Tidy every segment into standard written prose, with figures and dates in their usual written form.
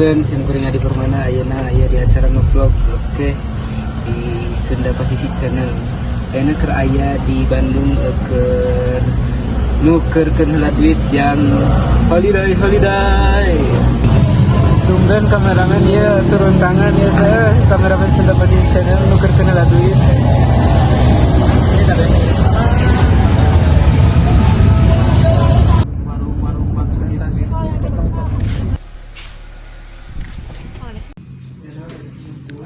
Tepangkeun sim kuring Adi Permana ayeuna aya di acara ngevlog, oke, di Sunda Pasisi Channel. Ayeuna keur aya di Bandung, keur nukerkeun heula duit jang holiday holiday. Tumben kameramen ya turun tangan ya teh, kameramen Sunda Pasisi Channel nukerkeun heula duit.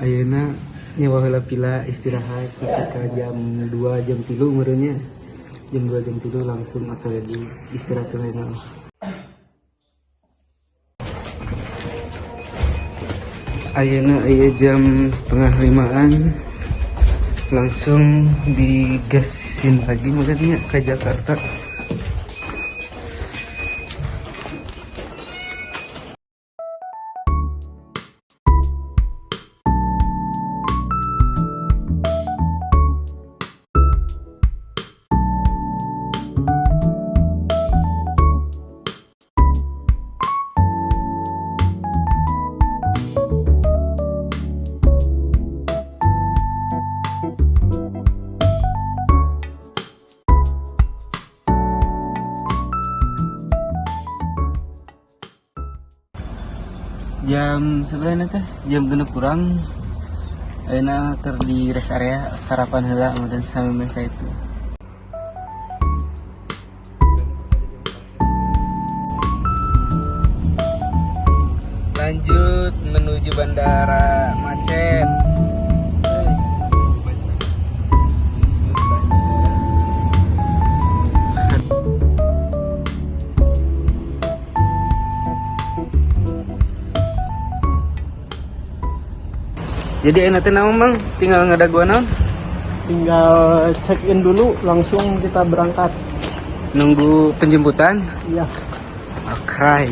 Ayeuna nyewa heula pila istirahat ketika jam 2 jam 3 meureunnya. Jam 2 jam 3 langsung atau di istirahat heula. Ayeuna aya jam setengah limaan langsung digasin lagi makanya ke Jakarta. Jam sebenarnya teh jam 6 kurang. Ayeuna keur di rest area sarapan heula kemudian sampe mereka itu. Lanjut menuju bandara, macet. Jadi enak teh naon, Bang? Tinggal ngadaguan naon? Tinggal check in dulu, langsung kita berangkat. Nunggu penjemputan? Iya. Oke.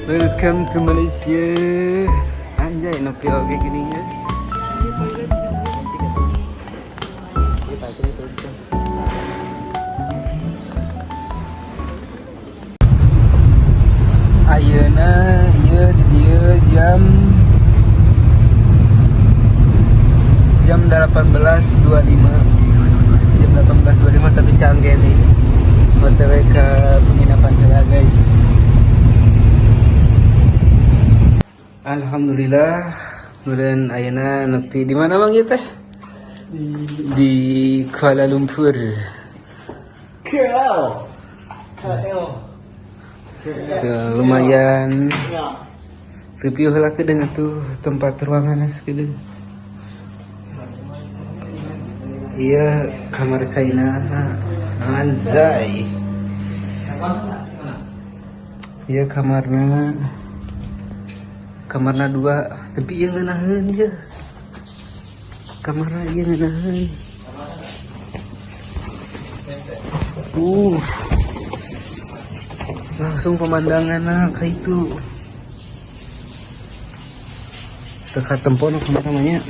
Welcome to Malaysia. Anjay, nepi oge gini ya. Ayeuna ieu di dieu jam jam 18.25, jam 18.25, tapi canggih nih OTW ke penginapan heula, guys. Alhamdulillah, kemudian ayeuna nepi di mana, Bang, ieu teh? Di Kuala Lumpur. KL. KL. Tuh, lumayan. Ya. Review heula ke dengan tuh tempat ruangan sekedeng. Iya, kamar China. Anzai. Iya, kamarnya. Kamarnya dua, tapi iya ngeunaheun ya. Kamarnya iya ngeunaheun. Langsung pemandangan kayak itu. Dekat tempo nu kamar namanya.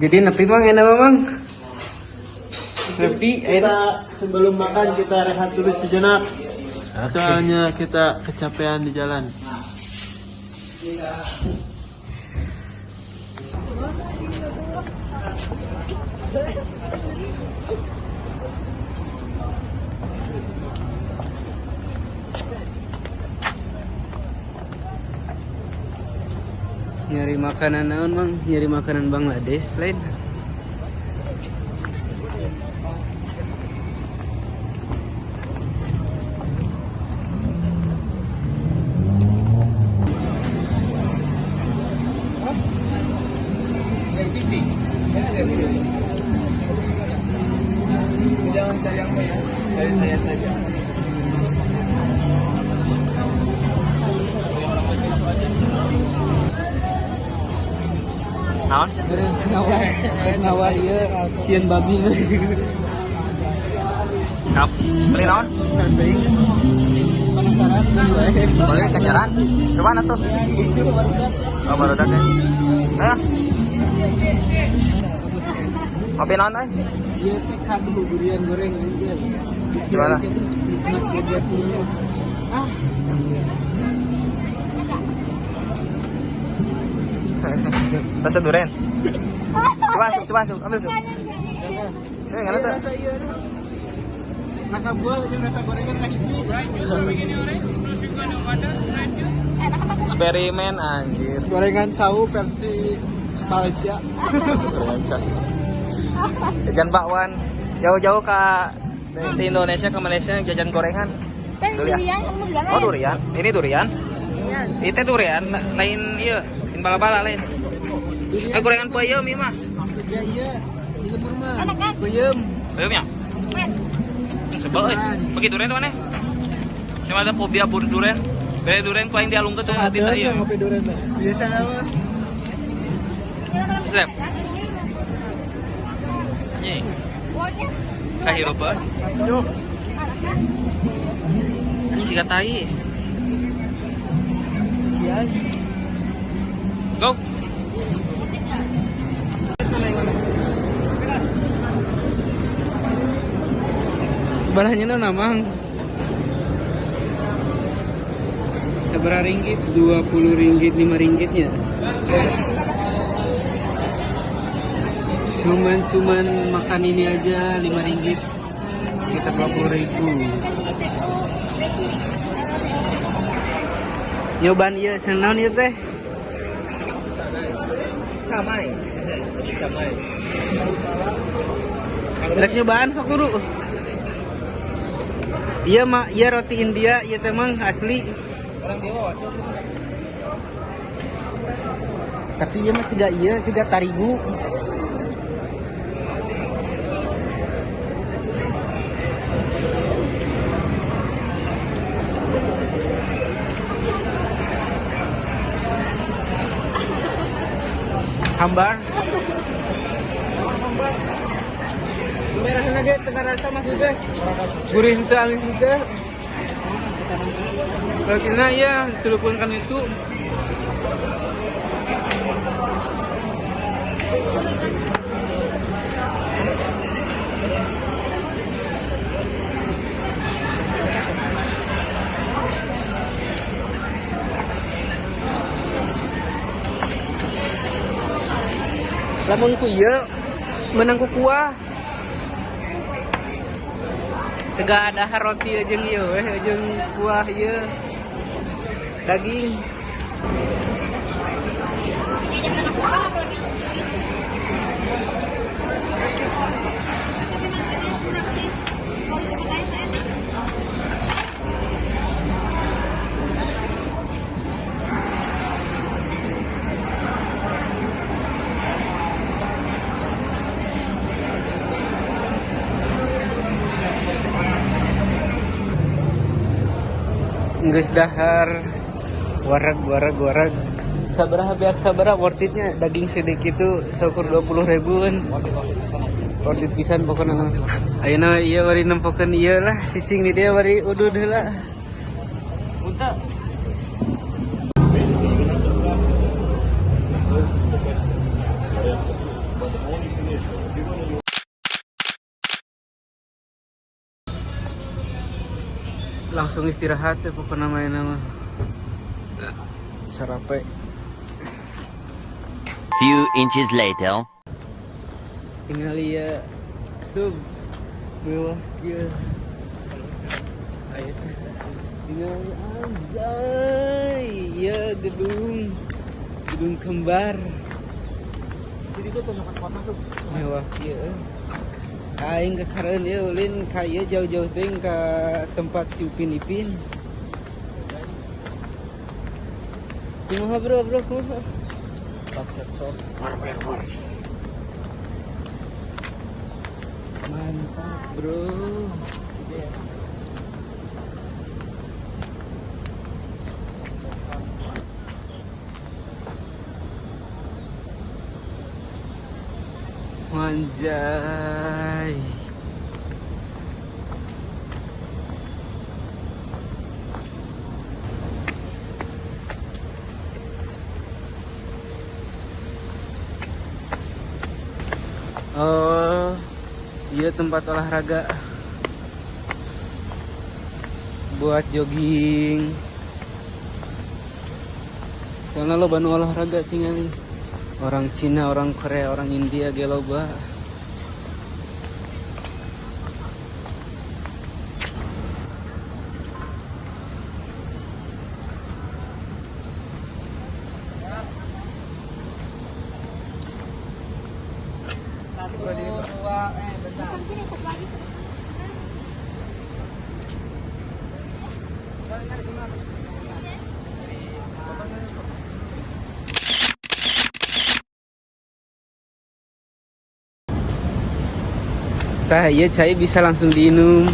Jadi nepi, Mang, enak, Mang. Nepi Kita enak. sebelum makan kita rehat dulu sejenak. Oke. Soalnya kita kecapean di jalan. Nyari makanan naon, Bang? Nyari makanan Bangladesh lain. Jangan cari yang ya, cari saya saja. Naon? Ngawal ieu sieun babi. Kap, beli naon? Penasaran beli wae. Boleh kejaran. Kemana tuh? Oh, baru ya. Ayo. Kopi naon euy? Ieu teh kadu durian goreng anjir. Gimana? Nikmat lezatnya. Ah, Rasa durian. Coba asup, ambil sup. Eh, nggak ada. Rasa buah jeung rasa gorengan ka hiji. Eksperimen anjir. Gorengan sahu versi Malaysia. Gorengan sahu. Jajan bakwan. Jauh-jauh ke di Indonesia ke Malaysia jajan gorengan. Durian, kamu bilang. Oh, durian. Ini durian. Itu durian, lain iya, lain bala-bala lain. Eh, gorengan peyem ieu mah. Ya iya, di lembur mah. Enak kan? Peyem. Peyem ya? Sebel euy. Bagi durian tuh mana? Sama ada fobia durian. Bere durian ku aing dialungkeun tuh hati teh ieu. Ngopi durian teh. Biasa apa? Snap. Anjing. Kahirup euy. Anjing siga tai. Go. Balahnya na namang. Seberapa ringgit? 20 ringgit, 5 ringgitnya. Cuman makan ini aja 5 ringgit. Sekitar 20 ribu. Nyoban ieu senaon ieu teh? Camai. Camai. Rek nyobaan sok dulu. Iya mak, iya roti India, iya teh mang asli. Orang Dewa. Tapi iya mah siga iya, siga tarigu. Hambar. Merahna ge teu karasa maksudnya. Gurih henteu amis henteu. Rotina ya celupun kan itu. Lamun ku ieu menang ku kuah. Sega ada roti jeung ieu weh jeung kuah ieu. Daging. Geus dahar wareg wareg wareg sabaraha beak sabaraha worth it-nya daging sedikit itu saukur 20 ribuan worth it pisan pokokna mah. Ayeuna ieu bari nempokeun ieu lah cicing di dieu bari udud heula. Unta. Langsung istirahat ya pokoknya main nama sarape. Few inches later. Tinggal ya sub mewah kieu. Ayo tinggal anjay ya gedung kembar. Jadi itu tonjokan kota tuh mewah kieu. Aing ke karen ya ulin kaya jauh-jauh teuing ke tempat si Upin Ipin. Kumaha bro, kumaha? Sunset shot. War. Mantap bro. Anjay. Oh, iya tempat olahraga buat jogging. Soalnya lo banu olahraga tinggalin. Orang Cina, orang Korea, orang India ge loba. Bukan sini satu lagi. Tah, iya cai bisa langsung diinum. Minum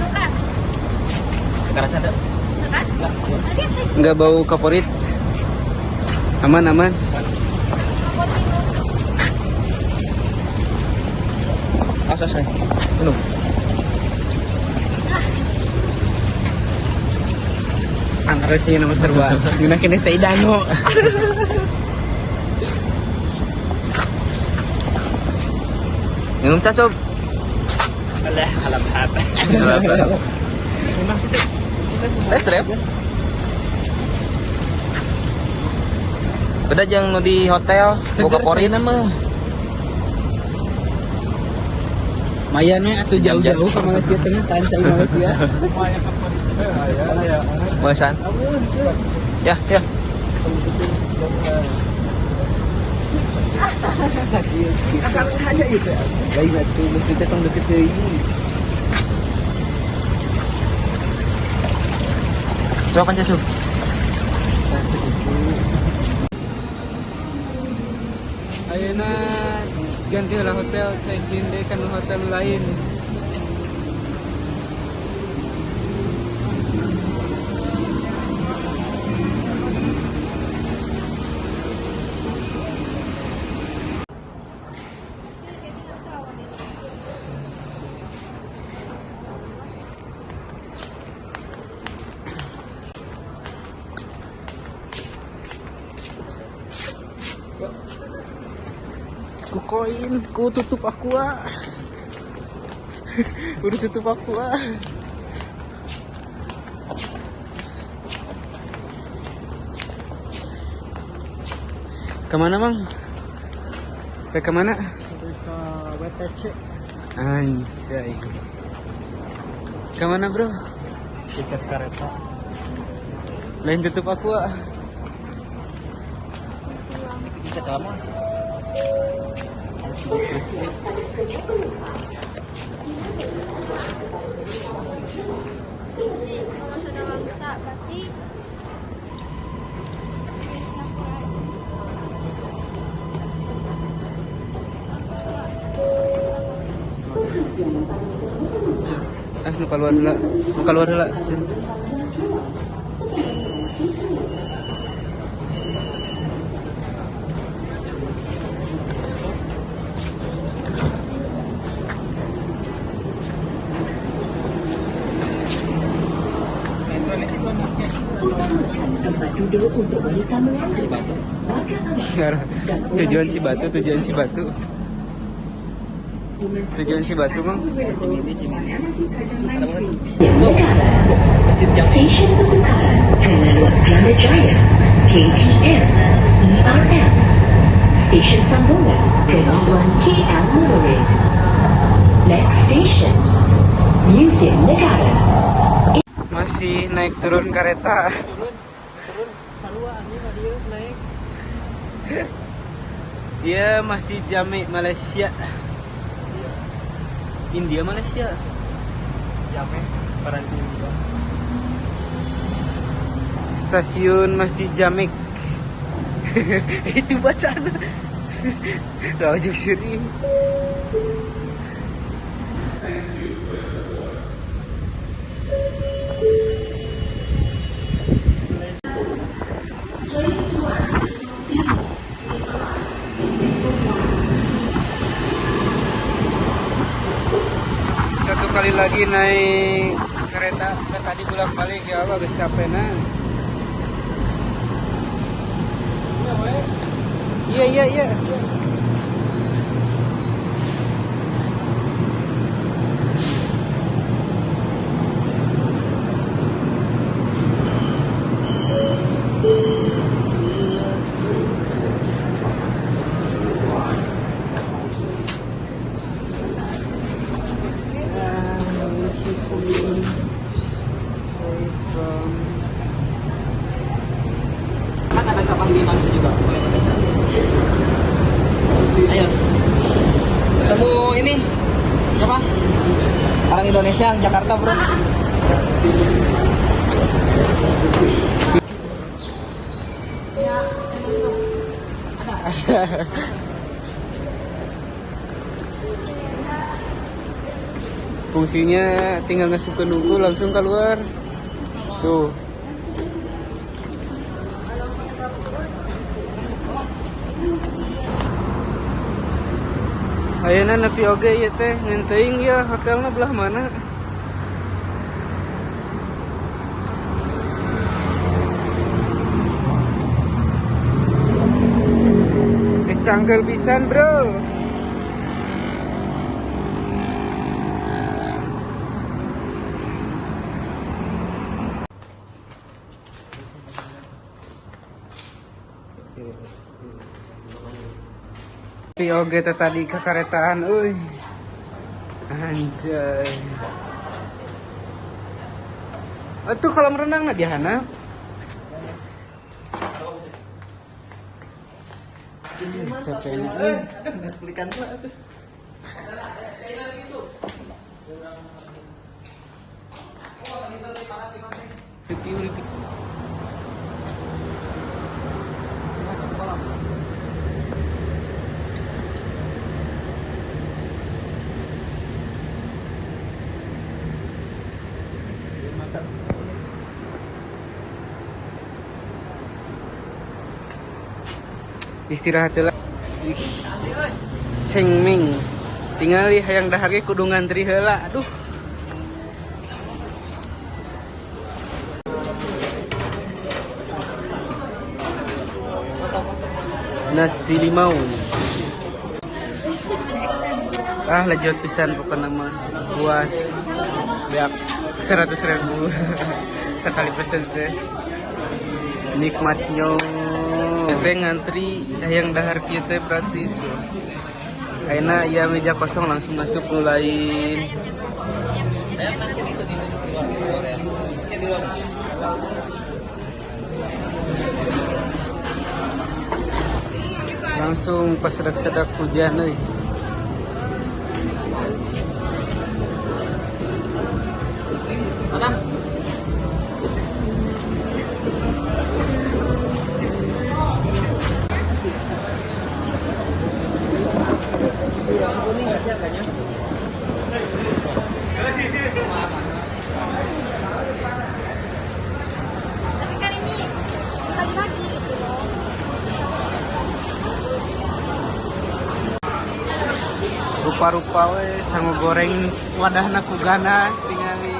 kan? Sekarang ada. Kan? Nanti saya Nggak bau kaporit. Aman, aman. mau minum. Asa saya. Minum. Antara sih nama serba. Guna kene Saidano. Minum cacop. Alah, alam hap. Tes rep. Beda jeung nu di hotel, boga porin mah. Mayannya atau jauh-jauh ke Malaysia Tengah kan cai Malaysia. Mesan. Ya, ya. Akang aja gitu. Lain atuh mesti teh tong deket teuing. Coba kan Cesuk. Tah segitu. Ayeuna ganti lah hotel, check in deh kan hotel lain. Ku koin, ku tutup aqua. Udah tutup aqua. Kemana mang? Ke kemana? Ke WTC. Anjay. Kemana bro? Tiket kereta. Lain tutup aqua. Bisa kamu. Kalau sudah bangsa berarti dari Singapura. Ah, nu keluar heula. Nu keluar heula. Tujuan Cibatu, tujuan Cibatu. Tujuan Cibatu, Bang. Stesen pertukaran ke laluan Kelana Jaya, KTM, ERM. Stesen sambungan ke laluan KL Monorail. Next station, Museum Negara. Masih naik turun kereta. Turun, turun. Sarua anjing dieu naik. Dia Masjid Jame Malaysia. India Malaysia. Jame, karantina juga. Stasiun Masjid Jamek. Itu bacaan. Rajuk sini. Lagi naik kereta tadi bolak-balik ya Allah geus capek na. Iya. Kan ada cabang di Indonesia juga. Ayo. Ketemu ini siapa? Orang Indonesia yang Jakarta, Bro. Fungsinya tinggal ngasupkeun nunggu langsung keluar. Tuh. Ayeuna nepi oge ieu teh ngan teuing ya hotelna belah mana? Geus cangkel pisan, Bro. Tapi oge teh tadi kekaretaan euy. Anjay. Itu kolam renang na di hana. Capeknya euy. Netflix-an lah tuh. Review review. Istirahat lah. Cengming. Tingali hayang dahar ge kudu ngantri heula. Aduh. Nasi limau. Ah, lejot pisan pokokna mah. Puas. Beak 100.000 sekali pesen teh. Nikmatnya. Teh ngantri hayang dahar kieu teh berarti. Ayeuna ya meja kosong langsung masuk nu lain. Langsung pas sedak-sedak hujan euy. Mana? Kuning nggak sih harganya? Tapi kan ini pagi-pagi gitu loh. Rupa-rupa we sangu goreng wadahna ku ganas tingali.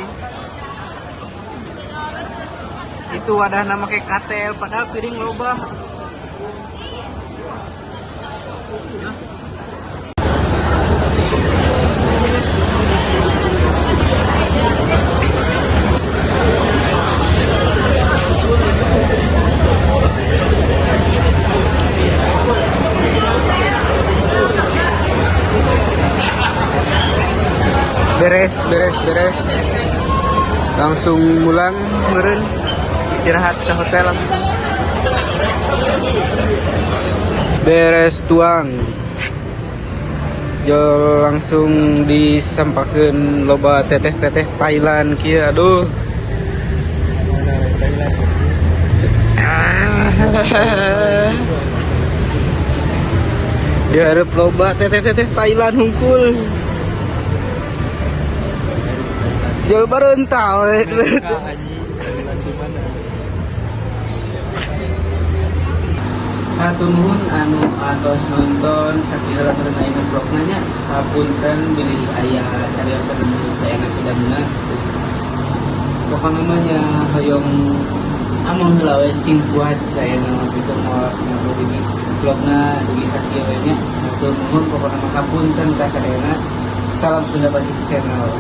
Itu wadahna make katel padahal piring loba. Beres, beres, beres. Langsung pulang meureun. Istirahat ke hotel. Beres tuang. Jo langsung disampakeun loba teteh-teteh Thailand kieu aduh. Ah. Dihareup loba teteh-teteh Thailand hungkul. Jual bareuntal we. Hatur nuhun anu atos nonton sakieu lah meureun ayeuna vlogna nya. Hapunten bilih aya cariosan anu teu enak didanguna. Pokokna mah nya hoyong ameng heula we sing puas saya mah gitu, moal dugi vlogna dugi sakieu we nya. Hatur nuhun, pokokna mah hapunten ka sadayana. Salam Sunda Pasisi Channel.